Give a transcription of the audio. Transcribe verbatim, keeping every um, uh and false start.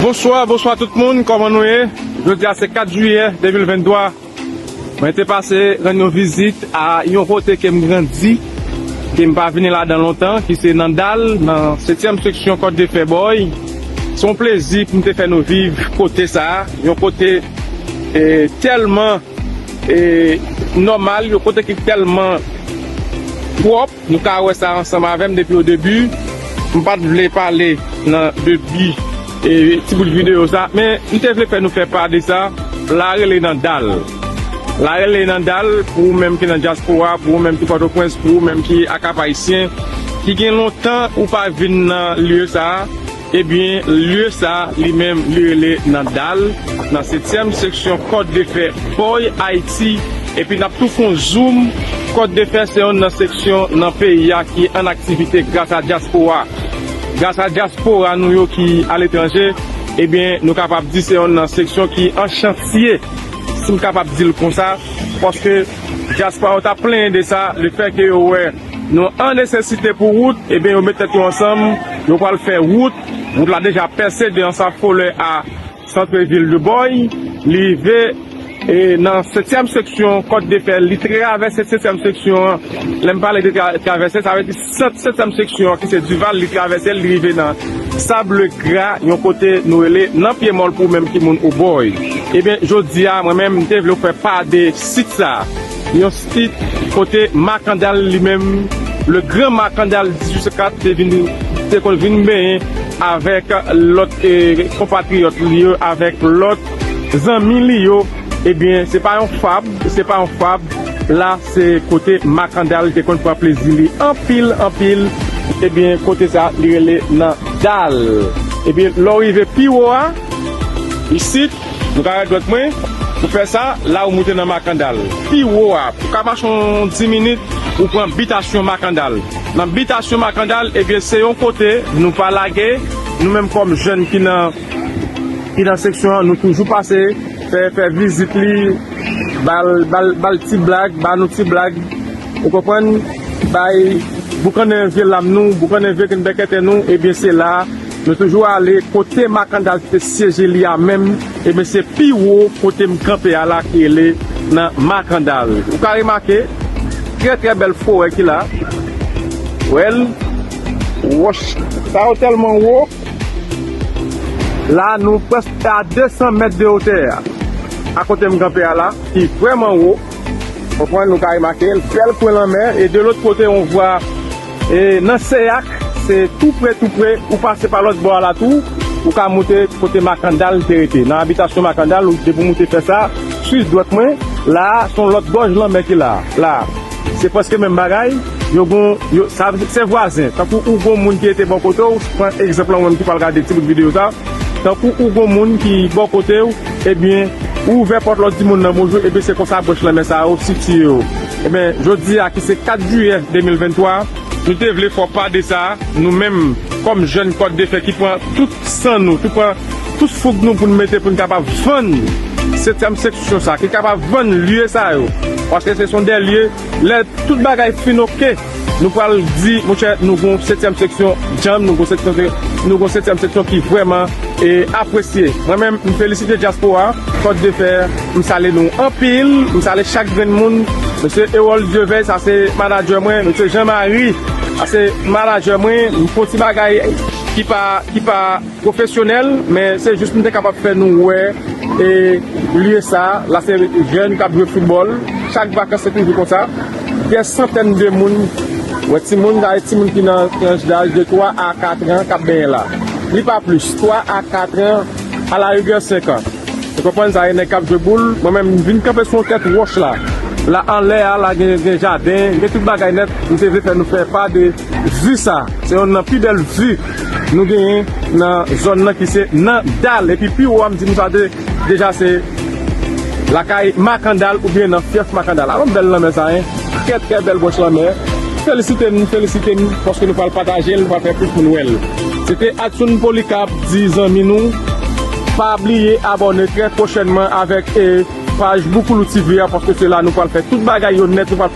Bonswa, bonswa tout moun, kòman nou ye? Jodi a se kat jiyè de mil venntwa. Mwen te pase rann yon vizit a yon kote ke m grandi, ke m pa vini ladan lontan, ki se nan Dal, nan setyèm seksyon Kòt de Fè Bòy. Se yon plezi pou m te fè nou viv kote sa a, yon kote, eh, tèlman, eh, nòmal, yon kote ki tèlman pwòp. Nou ka wè sa ansanm avè m depi o debi. M pa t vle pale nan debi, eh, ti bout videyo sa, men m te vle fè nou fè pa de sa. La rele nan Dal. La rele nan Dal pou ou menm ki nan dyaspora, pou ou menm ki Pòtoprens, pou ou menm ki a Kap Ayisyen, ki gen lontan ou pa vin nan lye sa a. Ebyen, lye sa li menm, li rele nan Dal, nan setyèm seksyon Kòt de Fè Bòy Ayiti. Epi n ap tou fè yon zoom. Kòt de Fè se yonn nan seksyon nan peyi a ki an aktivite gras a dyaspora. Gras a dyaspora nou yo ki aletranje, ebyen, nou kapab di se yonn nan seksyon ki an chantye, si m kapab di l konsa, paske dyaspora yo t ap plenyen de sa, lefètke yo wè nou an nesesite pou wout, ebyen, yo met tèt yo ansanm, yo pral fè wout. Wout la deja pèse de Ansaffolè a Centre-ville de Bòy, li rive, e, nan setyèm seksyon Kòt de Fè, li travèse setyèm seksyon an. Lè m pale de tra-, travèse, sa vle di sant setyèm seksyon an, ki se Duval, li travèse l, li rive nan Sable Gra, yon kote nou rele nan Pye Mòl pou menm ki moun Obòy. Ebyen, jodi a, mwen menm, m te vle fè pa de sit sa a. Yon sit kote Makandal li menm, le gran Makandal dizuit san kat te vin, te konn vin benyen avèk lòt, eh, konpatriyòt li yo, avèk lòt zanmi li yo. Ebyen, se pa yon fab, se pa yon fab. La, se kote Makandal te konn pran plezi li anpil, anpil. Ebyen, kote sa, li rele nan Dal. Ebyen, lè w rive pi wo a, isit, nou ka wè dwèt mwen, pou fè sa, la ou moute nan Makandal. Pi wo a, ou ka mache yon dis minit, ou pran bitasyon Makandal. Nan bitasyon Makandal, ebyen, se yon kote nou pa lage, nou menm kòm jèn ki nan, ki nan seksyon an, nou toujou pase, fè, fè vizit li, ba l, ba l, ba l ti blag, ba nou ti blag, ou konprann, bay boukannen vye lam nou, boukannen vye grenn bèkètè nou, ebyen, se la, nou toujou ale kote Makandal te syeje li a menm, ebyen se pi wo kote m kanpe a la ki rele nan Makandal. Ou ka remake, trè, trè bèl forè ki la. Wè l, wòch sa yo tèlman wo. La, nou prèske a de san mèt de wotè a. A kote m kanpe a la, ki vrèman wo. Konprann, nou ka remake l, bèl kwen lanmè, e de lòt kote, on vwa, e nan Seyak, se tou pre, tou pre, ou pase pa lòt bò a la tou, ou ka moute kote Makandal te rete. Nan abitasyon Makandal, ou depi w moute fè sa, swiv dwèt mwen, la, se yon lòt gòj lanmè ki la, la. Se prèske menm bagay, yo gon, yo, sa, se vwazen. Tankou ou gon moun ki rete bò kote w, pran egzanp lan ou menm ki pral gade ti bout videyo sa, tankou ou gon moun ki bò kote w, ebyen, ou ouvè pòt la, ou di moun nan bonjou, ebyen, se konsa branch lanmè sa yo sitiye yo. Ebyen, jodi a, ki se kat jiyè de mil venntwa, nou te vle fè pa de sa, nou menm, kòm jèn Kòt de Fè ki pran tout san nou, ki pran tout foug nou pou n mete pou n kapab vann setyèm seksyon sa, ki kapab vann lye sa yo. Paske se son dè lye, lè tout bagay fin oke, nou pral di, monchè, nou gon setyèm seksyon djanm, nou gon setyèm, nou gon setyèm seksyon ki vrèman, e, apresye. Mwen menm, m felisite dyaspora, Kòt de Fè, m salye nou anpil, m salye chak grenn moun. Mesye Erol Dieuveil, sa se manadjè mwen, mesye Jean Marie, sa se manadjè mwen, m fè yon ti bagay ki pa, ki pa pwofesyonèl, men se jis m te kapab fè nou wè, e, lye sa, la se jèn k ap jwe foutbòl, chak vakans se toujou konsa, dè santèn de moun, wè timoun, sa e timoun ki nan tranch daj de twa a kat an k ap benyen la. Li pa plis, twa a kat an, alarigè senk an. Ou konprann sa, e nèg k ap jwe boul, mwen menm, m vin kanpe sou yon tèt wòch la. La, anlè a, la, gen, gen jaden, gen tout bagay nèt, m te vle fè nou fè pa de vi sa. Se yonn nan pi bèl vi nou genyen nan zòn nan ki se nan Dal. Epi pi wo a, m di nou sa de, deja se lakay Makandal oubyen nan fyèf Makandal. Alò, bèl lanmè sa, en. Trè, trè bèl branch lanmè. Felisite n, felisite n, paske nou pral pataje l, nou pral fè plis moun wè l. Se te Adson Polycarpe, di zanmi nou, pa bliye abòne trè pwochènman avèk, e, paj Boukoulou T V a, paske se la nou pral fè tout bagay yo nèt, nou pral